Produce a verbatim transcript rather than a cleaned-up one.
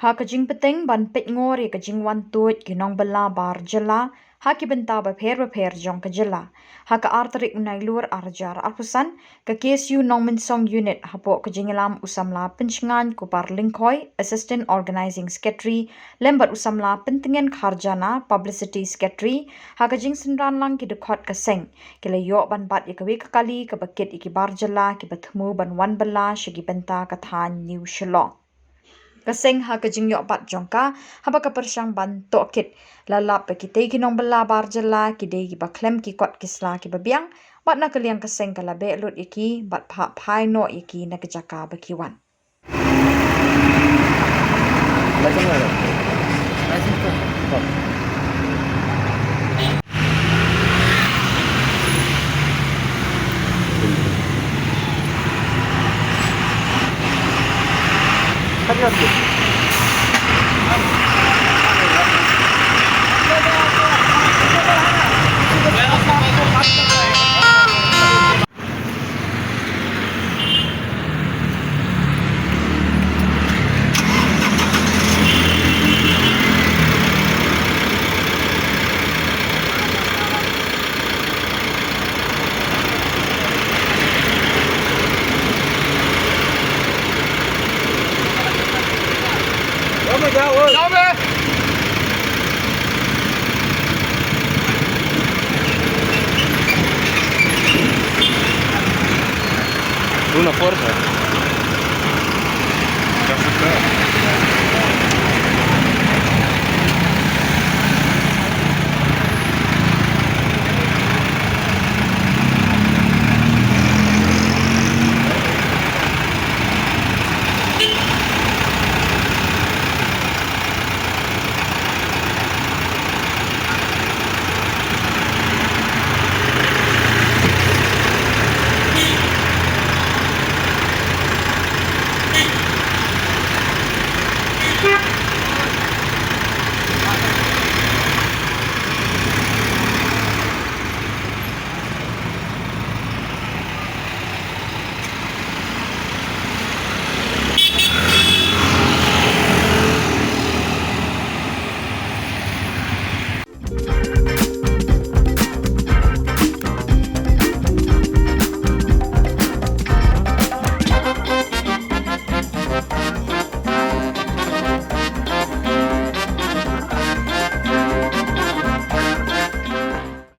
Ha ka jingpynteng ban peit ngor ïa ka jingwan tuid ki nongbylla bar jylla ha ki bynta bapher bapher jong ka jylla, ha ka ar tarik u Nailur ar hajar arphew san, ka K S U Nongmynsong Unit hapoh ka jingïalam u samla Pynshngaiñ Kupar Lyngkhoi, Assistant Organising Secretary, lem bad u samla Pyntngen Kharjana, Publicity Secretary, ha ka jingsynran lang ki dkhot ka seng, ki la ïoh ban bat ïa kawei ka kali kaba kit ïa ki bar jylla kiba thmu ban wan bylla sha ki bynta ka thaiñ New Shillong. Ka seng ha ka jingïoh bat jong ka, haba ka pyrshang ban tohkit, la lap ba kitei ki nongbylla bar jylla ki dei kiba khlem ki kot ki sla kiba biang, bad na ka liang ka seng ka la beh lut ïa ki bad phah phai noh ïa ki na ka jaka ba ki wan. Una fuerza. Ya se está.